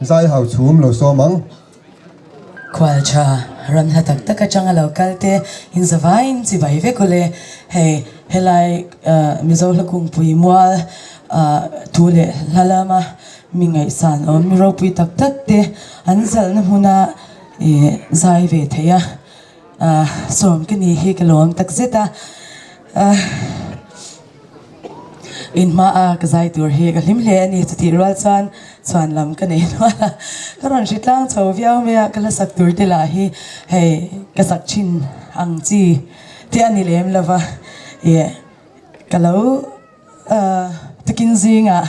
Zai hau chhum lo sawm ang. Khual tha ram hla tak tak atanga lo kal te in zavaiin chibai vek ule. Hei helai Mizo hla kungpui mual thu leh hla lama mi ngaihsan awm mi ropui tak tak te an zalhna hmuna zai ve thei a. Sawm ka ni hi ka lawm takzet a. In hmaa ka zai tur hi ka hlim hle a ni. Chutih rual chuan chhuan lam ka nei nual a, ka rawn hri tlang chho viau mai a, ka la sak tur te lah hi hei ka sak thin ang chi te a ni lem lo va, ih ka lo tukin zingah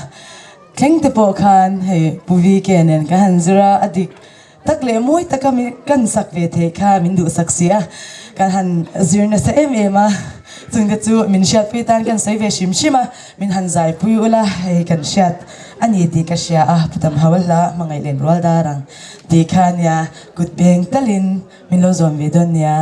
thleng te pawh khan hei Pu VK nen ka han zir a, a dik Tak leh mawi taka min kan sak ve theih kha min duhsak si a, kan han zir nasa em em a, chungte chu min hriatpui tan kan sawi ve hrim hrim a, min han zaipui ula hei kan hriat a ni tih ka hria a, Pu Damhau hla hmangaih len rual dar ang tih kha nia kut beng talin min lo zawm ve dawn nia.